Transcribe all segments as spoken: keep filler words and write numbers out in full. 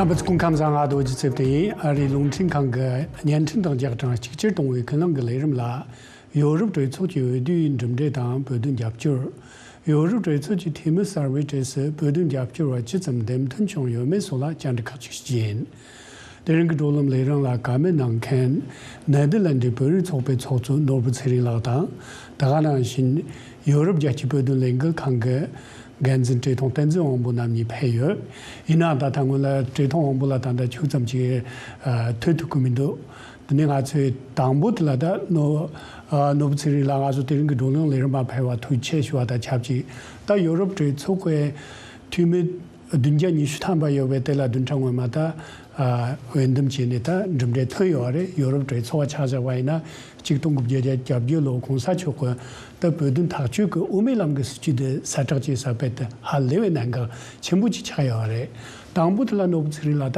རྣམ་པ་ཚོ་སྐུ་ཁམས་བཟང་། ང་རྡོ་རྗེ་ཚེ་བརྟན་ཡིན། ཨ་རིའི་རླུང་འཕྲིན་ཁང་གི་བརྙན་འཕྲིན་དང་རྒྱང་སྲིང་གཅིག་གྱུར་གཏོང་བའི་ཁུལ་ལུང་གི་ལས་རིམ་ལ། ཡོ་རོབ་གྲོས་ཚོགས་ཀྱི་འོས་བསྡུའི་གྲུབ་འབྲས་དང་བོད་དོན་རྒྱབ་སྐྱོར། ཡོ་རོབ་གྲོས་ཚོགས་ཀྱི་འཐུས་མི་གསར་པའི་གྲས་སུ་བོད་དོན་རྒྱབ་སྐྱོར་བ་ཇི་ཙམ་འདེམས་ཐོན་བྱུང་ཡོད་མེད་སོགས་ལ་བཅར་འདྲི་ཁག་ཅིག་ཞུ་རྒྱུ་ཡིན། དེ་རིང་གི་བགྲོ་གླེང་ལས་རིམ་ལ་བཀའ་མོལ་གནང་མཁན། ནེ་དར་ལན་ཌི་བོད་རིགས་ཚོགས་པའི་ཚོགས་གཙོ་ནོར་བུ་ཚེ་རིང་ལགས་དང་། དེ་ག་ནང་བཞིན་ཡོ་རོབ་རྒྱལ་སྤྱིའི་བོད་དོན་ལས་འགུལ་ཁང་གི་འགན་འཛིན་བཀྲས་མཐོང་བསྟན་འཛིན་དབང་པོ་རྣམ་གཉིས་ཕེབས་ཡོད། ཡིན་ནའང་ད་ལྟ་སྔོན་ལ་བཀྲས་མཐོང་དབང་པོ་ལགས་ད་ལྟ་ཁྱུག་ཙམ་ཅིག་ཨ་ཐོན་ཐུབ་ཀྱི་མི་འདུག་དེ་ནས་ང་ཚོས་དང་པོ་དེ་ལ་ད་ནོ་ཨ་ནོར་བུ་ཚེ་རིང་ལགས། ང་ཚོ་དེ་རིང་གི་བགྲོ་གླེང་ལས་རིམ་པར་ཕེབས་པར་ཐུགས་རྗེ་ཆེ་ཞུ་བ་དང་ཆབས་ཅིག་ད་ཡོ་རོབ་གྲོས་ཚོགས་ཀྱི་འཐུས་མི་བདུན་བརྒྱ་ཉི་ཤུ་ཐམ་པ་ཡོད་པའི་དེ་ལ་བདུན་ཕྲག་སྔོན་མ་ད་ཨ་འོས་འདེམས་བྱས་ནས་ད་གྲུབ་འབྲས་ཐོན་ཡོད་རེད། ཡོ་རོབ་གྲོས་ཚོགས་པ་ཆ་བཞག་པ་ཡིན་ན། གཅིག་སྟོང་དགུ་བརྒྱ་བརྒྱད་ཅུ་གྱ་བརྒྱད་ལོ་གོང་ས་མཆོག་གི་ད་བོད་དོན་ཐག་གཅོད་ཀྱི་དབུ་མའི་ལམ་གྱི་སྲིད་བྱུས་དེ་གསལ་བསྒྲགས་བྱས་ས་དཔེ་དེ་ཧ་ལས་པའི་གནད་འགག་ཆེན་པོ་ཅིག་ཆགས་ཡོད་རེད། དང་པོ་དེ་ལ་ནོར་བུ་ཚེ་རིང་ལགས།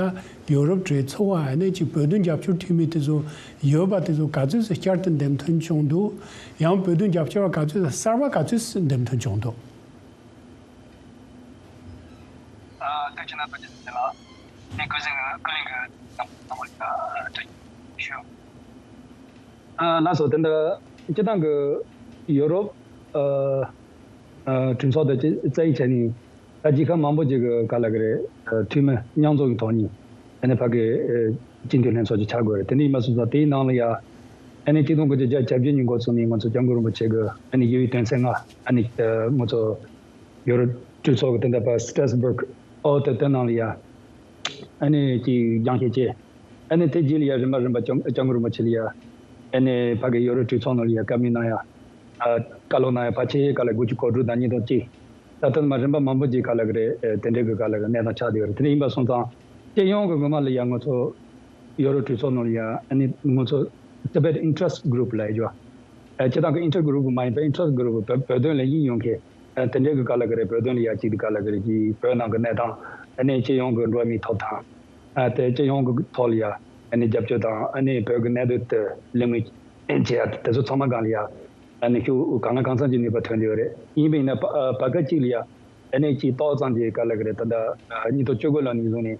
ད་ཡོ་རོབ་གྲོས་ཚོགས་པ་ཨ་ནེ་ཅིག་བོད་དོན་རྒྱབ་སྐྱོར་འཐུས་མི་དེ་ཚོ་ཡོད་པ་དེ་ཚོ་ག་ཚོད་ཙམ་བསྐྱར་དུ་འདེམས་ཐོན་བྱུང་འདུག་ཡང་བོད་དོན་རྒྱབ་སྐྱོར་བ་ག་ཚོད་ཙམ་གསར་པ་ག་ཚོད་ཙམ་འདེམས་ཐོན་བྱུང་འདུག་ཨ་ཐུགས་རྗེ་གནང་། ཐུགས་རྗེ་གནང་། ངས་ཀུན་གཟིགས་ཀུན་གླེང་གི་ནང་ནང་ལ་ཐུགས་རྗེ་ཆེ་ཞུ། ཨ་ལགས་སོ། དེ་འདྲ་སྤྱི་བཏང་གི་ཡོ་རོབ་ཨ་ཨ་གྲོས་ཚོགས་དེ་རྩ་ཡིག་བྱས་ནས་ད་རྒྱལ་ཁབ་མང་པོ་ཅིག་གི་ག་ལ་གི་རེད། ཨ་འཐུས་མི་མཉམ་འཛོམས་ཀྱི་ཐོག་ནས་ཨ་ནི་ཕ་གི་ཨ་སྤྱི་འཐུས་ལྷན་ཚོགས་ཅིག་ཆགས་དགོས་རེད། དེ་འདྲ་ཡིན་པ་སོང་ཙང་དེའི་ནང་ལ་ཡ་ཨ་ནི་གཅིག་སྟོང་དགུ་བརྒྱ་བརྒྱད་ཅུ་གྱ་བརྒྱད་ཉིན་འགོ་བཙུགས་ནས་ང་ཚོ་སྐྱབས་མགོན་རིན་པོ་ཆེ་གི་ཨ་ནི་ཨ་ང་ཚོ་ཡོ་རོབ་གྲོས་ཚོགས་ཀྱི་དེ་འདྲ་པ་སི་ཏྲ་སི་སྦུག་ཨོ་དེ་དེ་ནང་ལ་ཡ་ཨ་ནི་ཅིག་སྦྱང་བཤད་བྱས། ཨ་ནི་དེ་རྗེས་ལ་ཡ་རིམ་པ་རིམ་པ་སྐྱབས་སྐྱབས་མགོན་རིན་པོ་ཆེ་ལ་ཡ་ཨ་ནི་ཕ་གི་ཡོ་རོབ་གྲོས་ཚོགས་ནང་ལ་ཡ་བཀའ་མོལ་གནང་ཡ། ཨ་བཀའ་སློབ་གནང་ཡ་ཕལ་ཆེར་ག་ལ་དགུ་བཅུ་གོ་དྲུག་དང་ཉིས་སྟོང་གཅིག་ད་ལྟ་མ་རིམ་པ་མང་པོ་ཅིག་ག་ལ་གི་རེད། ཨ་དེ་འདྲའི་གི་ག་ལ་གི་གནས་སྟངས་ཆགས་བསྡད་ཡོད་རེད། དེ་འདྲ་ཡིན་པ་སོང་ཙང་སྤྱི་ཡོངས་ཀྱི་ངོ་མ་ལ་ཡ་ང་ཚོ་ཡོ་རོབ་གྲོས་ཚོགས་ནང་ལ་ཡ་ཨ་ནི་ང་ཚོ་Tibet Interest Group ལབ་ཡ་ཅིག་ཡོད། ཨ་སྤྱི་བཏང་གི་Interest Group མ་ཡིན་པའི་Interest Group བོད་བོད་དོན་ལ་དབྱིངས་ཡོད་མཁན། ཨ་དེ་འདྲའི་གི་ག་ལ་གི་རེད། བོད་དོན་ལ་ཡ་གཅིག་དེ་ག་ལ་གི་རེད། ཀྱི་བོད་ནང་གི་གནས་སྟངས། ཨ་ནི་སྤྱི་ཡོངས་ཀྱི་འགྲོ་བ་མིའི་ཐོབ་ཐང་། ཨ་དེ་སྤྱི་ཡོངས་ཀྱི་ཐོག་ལ་ཡ་ཨ་ནི་རྒྱབ་སྐྱོར་དང་། ཨ་ནི་བོད་ཀྱི་གནད་དོན་དེ་གླེང་མོལ་བྱེད་ཡ་དེ་ཚོ་ཚང་མ་སྒང་ལ་ཡ་ཨ་ནི་ཤུགས་གང་ལ་གང་འཚམ་གྱི་ནུས་པ་ཐོན་བསྡད་ཡོད་རེད། ཡིན་པ་ཡིན་ན་བར་བར་སྐབས་གཅིག་ལ་ཡ་ཨ་ནི་ཅིག་ཏོག་ཙམ་གྱི་ག་ལ་གི་རེད། ད་ལྟ་ཉིས་སྟོང་བཅུ་དགུ་ལོ་ནས་བཟུང་ནས་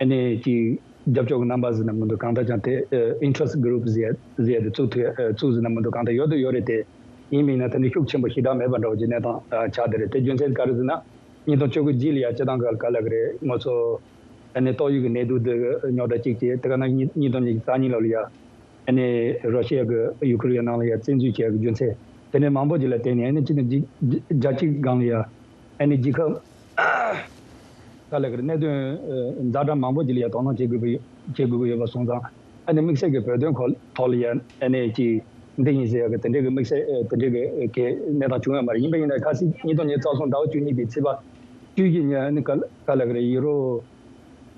ཨ་ནི་ཅིག་རྒྱབ་སྐྱོར་གྱི་རྣམ་པ་ཟེར་ན་མི་འདུག་གང་ལྟར་ཀྱང་དེ་ཨ་Interest Group ཟེར་ཟེར་དེ་བཙུགས་ཐུབ་ཨ་བཙུགས་ཟེར་ན་མི་འདུག་གང་ལྟར་ཡོད་དུ་ཡོད་རེད་དེ། ཡིན་པ་ཡིན་ན་དེ་འདྲ་ཤུགས་ཆེན་པོ་ཞེ་དྲག་མེད་པ་འདྲ་བོ་ཅིག་གནས་སྟངས་ཨ་ཆགས་བསྡད་རེད། དེ་རྒྱུ་མཚན་ག་རེ་ཟེར་ན། ཉིས་སྟོང་བཅུ་དགུ་རྗེས་ལ་ཡ་སྤྱི་བཏང་གི་ག་ལ་གི་རེད། ང་ཚོ་ཨ་ནི་ཏོག་དབྱིབས་ཀྱི་ནད་དུག་འདི་རྙོག་དྲ་གཅིག་བྱས། དེ་ག་ནང་ཉིས་ཉིས་སྟོང་ཉི་ཤུ་རྩ་གཉིས་ལོ་ལ་ཡ་ཨ་ནི་རོ་ཤི་ཡ་གི་ཡུ་ཀེ་རེན་ནང་ལ་ཡ་བཙན་འཛུལ་བྱས་ཀྱི་རྒྱུ་མཚན་དེ་འདྲ་མང་པོ་ཅིག་ལ་བརྟེན་ནས། ཨ་ནི་སྤྱི་ནས་བརྒྱ་བརྒྱ་གཅིག་སྒང་ལ་ཡ་ཨ་ནི་རྒྱལ་ཁབ་ག་ལ་གི་རེད། གནད་དོན་ཨ་ཛ་དྲག་མང་པོ་ཅིག་ལ་ཡ་དོ་སྣང་བྱེད་དགོས་པ་ཡོད་བྱེད་དགོས་ཀྱི་ཡོད་པ་སོང་ཙང་། ཨ་ནི་དམིགས་བསལ་གྱི་བོད་དོན་ཁོ་ཐོག་ལ་ཡ་ཨ་ནི་ཅིག་འདི་ཡིན་ཟེར་ཡ་གི་དེ་འདྲའི་གི་དམིགས་བསལ་ཨ་དེ་འདྲའི་གི་གི་གནས་སྟངས་བྱུང་ཡོད་མ་རེད། ཡིན་པ་ཡིན་ན་ཁ་སང་ཉིས་སྟོང་ཉི་ཤུ་རྩ་གསུམ་ཟླ་བ་བཅུ་གཉིས་པའི་ཚེས་པ་བཅུ་བཞི་ཉིན་ཨ་ནི་ག་ག་ལ་གི་རེད། ཡུ་རོབ་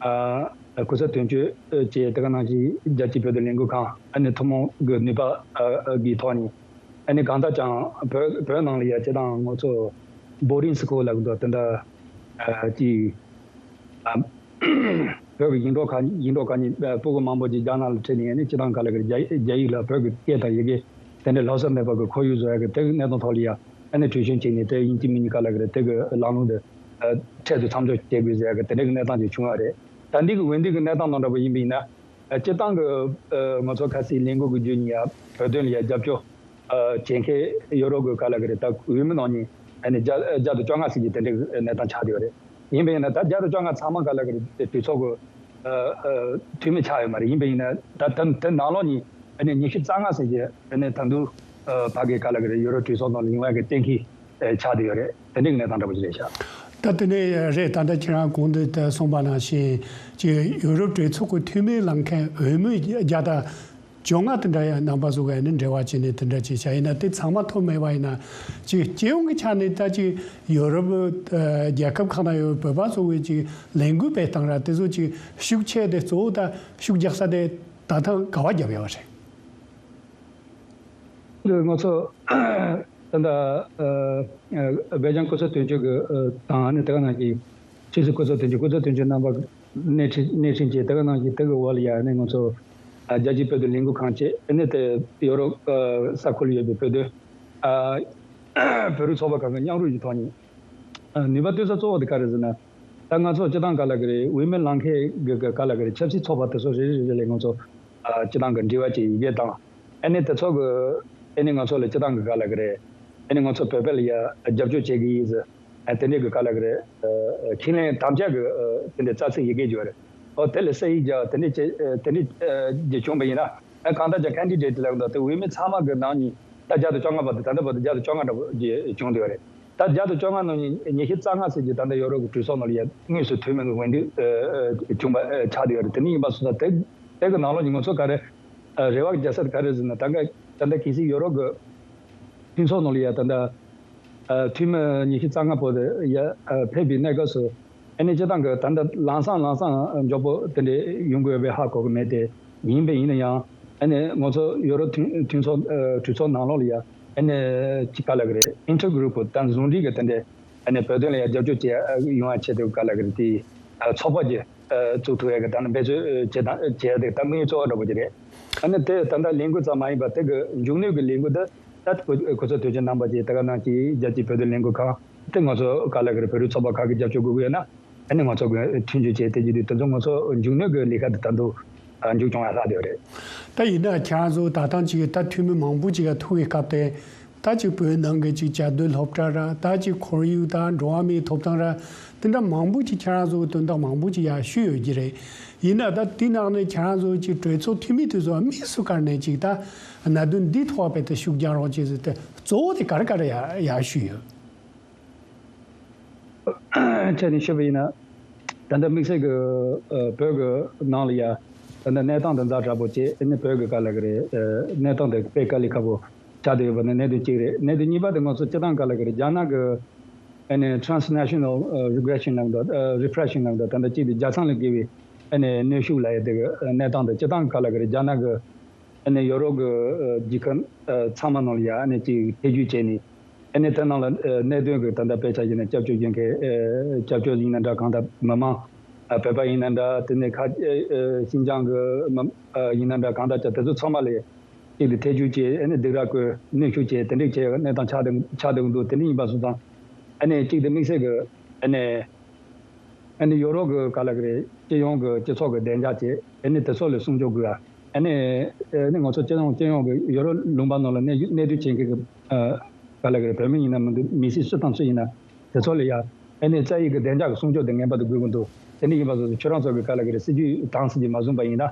ཨ་གོང་ས་དོན་གཅོད་ཨ་བཅས། དེ་ག་ནང་བཞིན་རྒྱལ་སྤྱིའི་བོད་དོན་ལས་འགུལ་ཁང་ཨ་ནི་ཐུན་མོང་གི་ནུས་པ་ཨ་ཨ་གི་ཐོག་ནས། ཨ་ནི་གང་ལྟར་ཀྱང་བོད་བོད་ནང་ལ་ཡ་སྤྱི་བཏང་ང་ཚོ་བྷོ་ཊིང་སི་ཁོ་ལབ་འདུག་དེ་འདྲ་ཨ་ཅིག་ཨ་བོད་ཀྱི་ཞིང་འབྲོག་ཁག་ཞིང་འབྲོག་ཁག་གཉིས་ཨ་སྤུ་གུ་མང་པོ་ཅིག་རྒྱ་ནག་ལ་ཁྲིད་ནས། ཨ་ནི་སྤྱི་བཏང་ག་ལ་གི་རྒྱ་རྒྱ་ཡིག་ལ་བོད་ཀྱི་སྐད་དང་ཡི་གེ་དེ་འདྲ་ལྷག་བསམ་མེད་པ་གི་ཁོར་ཡུག་བཟོ་ཡ་གི་དེ་གི་གནས་སྟངས་ཐོག་ལ་ཡ་ཨ་ནི་གྲོས་ཆོད་བྱས་ནས། དེ་ཡིན་གཅིག་མིན་གཉིས་ག་ལ་གི་རེད། དེ་གི་ལམ་ལྷོང་དེ་ཨ་འཕྲལ་དུ་མཚམས་འཇོག་བྱེད་དགོས་ཟེར་ཡ་གི་དེ་འདྲ་གི་གནས་སྟངས་ཅིག་བྱུང་བ་རེད། ད་འདི་གི་འོས་འདེམས་གི་གནས་སྟངས་ནང་འདྲ་པོ་ཡིན་པ་ཡིན་ན། ཨ་སྤྱི་བཏང་གི་ཨ་ང་ཚོ་ཁ་སང་ལས་འགུལ་གྱི་བརྒྱུད་ནས་ཡ་བོད་དོན་ལ་ཡ་རྒྱབ་སྐྱོར་ཨ་བྱེད་མཁན་ཡོ་རོབ་ཀྱི་ག་ལ་གི་རེད། ད་འོས་མི་ནང་ནས་ཨ་ནི་བརྒྱ་བརྒྱ་དང་བཅོ་ལྔ་ཟིན་གྱི་དེ་འདྲའི་གནས་སྟངས་ཆགས་བསྡད་ཡོད་རེད། ཡིན་པ་ཡིན་ན་ད་བརྒྱ་དང་བཅོ་ལྔ་ཚང་མ་ག་ལ་གི་རེད། གྲོས་ཚོགས་ཀྱི་ཨ་ཨ་འཐུས་མི་ཆགས་ཡོད་མ་རེད། ཡིན་པ་ཡིན་ན་ད་ད་དེ་ནང་ལོགས་ནས་ཨ་ནི་ཉི་ཤུ་རྩ་ལྔ་ཟིན་གྱི་ཨ་ནི་ད་དུང་ཨ་ཕ་གི་ག་ལ་གི་རེད། ཡོ་རོབ་གྲོས་ཚོགས་ནང་ལ་ཡོང་ཡ་གི་གཏན་འཁེལ་ཨ་ཆགས་བསྡད་ཡོད་རེད། དེ་འདྲའི་གནས་སྟངས་འདྲ་པོ་ཞིག་རེད་ཤག་ད་དེ་ནས་རེད། ད་ལྟ་ཁྱེད་རང་གོང་དུ་ད་གསུངས་པ་ནང་བཞིན་གྱི་ཡོ་རོབ་གྲོས་ཚོགས་ཀྱི་འཐུས་མི་ལངས་མཁན་འོས་མི་བརྒྱ་དང་བཅོ་ལྔ་དེ་འདྲ་ཡང་རྣམ་པ་ཚོ་ག་ནས་འབྲེལ་བ་བྱས་ནས་དེ་འདྲ་བྱས་བཞག་ཡིན་ན། དེ་ཚང་མ་ཐོབ་མེད་པ་ཡིན་ན། ཅིག་སྤྱི་ཡོངས་ཀྱི་ཆ་ནས་ད་ཅིག་ཡོ་རོབ་ཨ་རྒྱལ་ཁབ་ཁག་ནང་ཡོད་བོད་པ་ཚོ་གི་ཅིག་ལས་འགུལ་སྤེལ་སྟངས་ར་དེ་ཚོ་ཅིག་ཤུགས་ཆེ་དེ་གཙོ་བོ་ད་ཤུགས་རྒྱག་ས་དེ་ད་ཐེངས་ག་པར་བརྒྱབ་ཡོད་པ་རེད། ང་ཚོ་ད་ལྟ་ཨ་ཨ་སྦེལ་ཇམ་གོང་ས་དོན་གཅོད་ཀྱི་ཨ་དང་ནི་དེ་ག་ནང་བཞིན་ཕྱི་སྲིད་གོང་ས་དོན་གཅོད་གོང་ས་དོན་གཅོད་རྣམ་པ་སྣེ་ཁྲིད་སྣེ་ཁྲིད་བྱས། དེ་ག་ནང་བཞིན་དེ་གི་འོག་ལ་ཡ་ནི་ང་ཚོ་ཨ་རྒྱལ་སྤྱིའི་བོད་དོན་ལས་འགུལ་ཁང་བྱས། ཨ་ནི་དེ་ཡོ་རོབ་ཨ་ས་ཁུལ་ཡོད་པའི་བོད་དོན་ཨ་བོད་རིགས་ཚོགས་པ་ཁག་གི་མཉམ་རུབ་ཀྱི་ཐོག་ནས་ཨ་ནུས་པ་བཏོན་ས་གཙོ་བོ་དེ་ག་རེ་ཟེར་ན། ད་ང་ཚོ་སྤྱི་བཏང་ག་ལ་གི་རེད། འོས་མི་ལངས་མཁན་གི་གི་ག་ལ་གི་རེད། ཆབ་སྲིད་ཚོགས་པ་དེ་ཚོ་རེ་རེ་རེ་རེ་ལ་ང་ཚོ་ཨ་སྤྱི་བཏང་གི་འབྲེལ་བ་བྱེད་ཡི་གེ་དང་། ཨ་ནི་དེ་ཚོ་གི་ཨ་ནི་ང་ཚོ་ལ་སྤྱི་བཏང་གི་ག་ལ་གི་རེད། ཨ་ནི་ང་ཚོ་བོད་པ་ལ་ཡ་རྒྱབ་སྐྱོར་བྱེད་གི་ཡིན་ཟེར། ཨ་དེ་འདྲའི་གི་ག་ལ་གི་རེད། ཨ་ཁས་ལེན་དམ་བཅའ་གི་ཨ་དེ་འདྲའི་རྩ་ཚིག་ཡི་གེ་བརྗོད་རེད། ཨོ་དེ་ལ་ས་ཡིག་རྒྱག་དེ་འདྲའི་བྱེད་ཨ་དེ་འདྲའི་ཨ་རྒྱུ་བྱུང་བ་ཡིན་ན། ཨ་གང་ལྟར་ཀྱང་ཁན་ཌི་ཌེ་ཊི་ལབ་འདུག་དེ་འོས་མི་ཚང་མ་གི་ནང་ནས་ད་བརྒྱ་དང་བཅོ་ལྔ་བར་དུ། ད་ལྟ་བར་དུ་བརྒྱ་དང་བཅོ་ལྔ་འདྲ་པོ་ཅིག་བྱུང་བསྡད་ཡོད་རེད། ད་བརྒྱ་དང་བཅོ་ལྔ་ནང་ནས་ཉི་ཤུ་རྩ་ལྔ་ཙམ་ཅིག་ད་ལྟ་ཡོ་རོབ་ཀྱི་གྲོས་ཚོགས་ནང་ལ་ཡ་དངོས་སུ་འཐུས་མི་གི་འོས་འདེམས་ཨ་ཨ་བྱུང་བ་ཨ་ཆགས་བསྡད་ཡོད་རེད། དེ་འདྲ་ཡིན་པ་སོང་ཙང་དེ་དེ་གི་ནང་ལོགས་ནས་ང་ཚོ་ག་རེ་ཨ་རེ་བ་རྒྱག་ས་དེ་ག་རེ་ཟེར་ན། ད་ག་ད་ལྟ་གལ་སྲིད་ཡོ་རོབ་ཀྱི་མཐུན་ཚོགས་ནང་ལ་ཡ་ད་ལྟ་ཨ་འཐུས་མི་ཉི་ཤུ་རྩ་ལྔ་བར་དུ་ཡ་ཨ་ཕེབས་པའི་གནས་སྐབས་སུ། ཨ་ནི་སྤྱི་བཏང་གི་ད་ལྟ་ལམ་སང་ལམ་སང་མགྱོགས་པོ་དེ་འདྲའི་ཡོང་དགོས་པའི་ཧ་གོ་གི་མེད་དེ། ཡིན་པ་ཡིན་ན་ཡང་ཨ་ནི་ང་ཚོ་ཡོ་རོབ་མཐུན་མཐུན་ཚོགས་ཨ་གྲོས་ཚོགས་ནང་ལོགས་ལ་ཡ་ཨ་ནི་ཅིག་ག་ལ་གི་རེད། ཨིན་ཊར་གུ་རུབ་དང་ཟུང་འབྲེལ་གི་དེ་འདྲའི་ཨ་ནི་བོད་དོན་ལ་ཡ་རྒྱབ་སྐྱོར་བྱེད་ཡོང་ཡ་ཆེད་དུ་ག་ལ་གི་རེད། དེ་ཨ་ཚོགས་པ་ཅིག་ཨ་བཙུགས་ཐུབ་ཡ་གི་ད་ནི་འབད་རྩོལ་ཨ་བྱེད་དང་བྱེད་ཡ་དེ་ད་དམིགས་ཡུལ་གཙོ་བོ་འདྲ་པོ་ཅིག་རེད། ཨ་ནི་དེ་ད་ལྟ་ལས་འགུལ་ཙམ་མ་ཡིན་པར་དེ་གི་མཇུག་གནོན་གི་ལས་འགུལ་དེ། ད་ཁོ་ཁོ་ཚོ་དུས་ཆེན་རྣམ་པ་ཅིག་དེ་ག་ནང་གི་རྒྱལ་སྤྱིའི་བོད་དོན་ལས་འགུལ་ཁང་དེ་ང་ཚོ་ག་ལ་གི་རེད། བོད་རིགས་ཚོགས་པ་ཁག་གི་རྒྱབ་སྐྱོར་དགོས་ཀྱི་ཡོད་ན། ཨ་ནི་ང་ཚོ་གི་མཐུན་སྦྱོར་བྱས་དེ་བྱེད་དུས་དེ་ཚོ་ང་ཚོ་མཇུག་གནོན་གི་ལས་ཀ་དེ་ད་དུང་ཨ་མཇུག་སྐྱོང་ཡ་ལྷག་བསྡད་ཡོད་རེད། ད་ཡིན་ན་ཁྱེད་རང་ཚོ་ད་ཐེངས་ཅིག་ད་འཐུས་མི་མང་པོ་ཅིག་ག་ཐུག་གི་སྐབས་དེ། ད་ཅིག་བོད་ནང་གི་ཅིག་བཅའ་སྡོད་སློབ་གྲྭ་ར། ད་ཅིག་ཁོར་ཡུག་དང་འགྲོ་བ་མིའི་ཐོབ་ཐང་ར། དེ་འདྲ་མང་པོ་ཅིག་ཁྱེད་རང་ཚོ་གི་དོན་དག་མང་པོ་ཅིག་ཡར་ཞུས་ཡོད་ཀྱི་རེད། ཡིན་ན་ད་དེ་ནང་ནས་ཁྱེད་རང་ཚོ་ཅིག་གྲོས་ཚོགས་འཐུས་མི་དེ་ཚོ་དམིགས་སུ་བཀར་ནས་ཅིག་ད་གནད་དོན་འདི་ཐོག་བེད་དུ་ཤུགས་རྒྱག་རོགས་བྱེད་ཟེར་ཏེ་གཙོ་བོ་དེ་ག་རེ་ག་རེ་ཡར་ཡར་ཞུས་ཡོད། ཁྱེད་ནས་ཤོད་པ་ཡིན་ན། ད་ལྟ་དམིགས་བསལ་གྱི་ཨ་བོད་ཀྱི་ནང་ལ་ཡ། ད་ལྟ་གནས་སྟངས་དེ་ཛ་དྲག་པོ་བྱས། ཨ་ནི་བོད་ཀྱི་ག་ལ་གི་རེད། ཨ་གནས་སྟངས་དེ་དཔེ་དཀའ་ལས་ཁག་པོ་ཆགས་བསྡད་ཡོད་པ་ནི་གནད་དོན་གཅིག་རེད། གནད་དོན་གཉིས་པ་དེ་ང་ཚོ་སྤྱི་བཏང་ག་ལ་གི་རེད། རྒྱ་ནག་གི་ཨ་ནི་transnational ཨ་regression ལབ་འདུག་ཨ་repression ལབ་འདུག་ད་ལྟ་གཅིག་དེ་རྒྱལ་མཚམས་ལས་བརྒལ་བའི་ཨ་ནི་གནོན་ཤུགས་ལབ་ཡ་དེ་གི་ཨ་གནས་སྟངས་དེ་སྤྱི་བཏང་ག་ལ་གི་རེད། རྒྱ་ནག་གི་ཨ་ནི་ཡོ་རོབ་ཀྱི་ཨ་རྒྱལ་ཁབ་ཨ་ཚང་མ་ནང་ལ་ཡ་ཨ་ནི་ཅིག་ཐེ་བྱུས་བྱས་ནས། ཨ་ནི་དེ་ནང་ལ་ཨ་གནད་དོན་གྱི་ད་ལྟ་དཔེ་ཆ་བཞག་ན་སྐྱབས་བཅོལ་བྱེད་མཁན་ཨ་སྐྱབས་བཅོལ་ཡིན་ན་འདྲ། གང་ལྟར་མི་མང་ཨ་བོད་པ་ཡིན་ན་འདྲ། དེ་ནས་ཁ་ཨ་ཨ་ཤིན་ཅང་གི་མི་ཨ་ཡིན་ན་འདྲ། གང་ལྟར་ཀྱང་དེ་ཚོ་ཚང་མ་ལ་གཅིག་ཏུ་ཐེ་བྱུས་བྱས། ཨ་ནི་སྡིགས་ར་བསྐུལ། གནོན་ཤུགས་བྱས། དེ་འདྲ་བྱས་གནས་སྟངས་ཆགས་བསྡད་ཆགས་བསྡད་འདུག་དེ་འདྲ་ཡིན་པ་སོང་ཙང་། ཨ་ནི་གཅིག་ཏུ་དམིགས་བསལ་གྱི་ཨ་ནི། ཨ་ནི་ཡོ་རོབ་ཀྱི་ག་ལ་གི་རེད། སྤྱི་ཡོངས་ཀྱི་སྤྱི་ཚོགས་ཀྱི་བདེ་འཇགས་བྱས། ཨ་ནི་དེ་ཚོ་ལ་སྲུང་སྐྱོབ་དགོས་ཡ། ཨ་ནི་ཨ་ནི་ང་ཚོ་སྤྱི་ཡོངས་སྤྱི་ཡོངས་ཀྱི་ཡོ་རོབ་ལུང་པ་ནང་ལ་གནས་གནས་སྡོད་བྱེད་མཁན་གྱི་ཨ་ག་ལ་གི་རེད། བོད་མི་ཡིན་ན་མི་འདུག་མི་སེར་སུ་དང་སུ་ཡིན་ན་དེ་ཚོ་ལ་ཡ། ཨ་ནི་རྩ་ཡི་གི་བདེ་འཇགས་ཀྱི་སྲུང་སྐྱོབ་དེ་ངེས་པར་དུ་དགོས་ཀྱི་འདུག་དེ་འདྲ་ཡིན་པ་སོང་ཙང་ཁྱོད་རང་ཚོ་གི་ག་ལ་གི་རེད། སྲིད་ཇུས་དྭངས་གསལ་ཅིག་མ་བཟུང་པ་ཡིན་ན།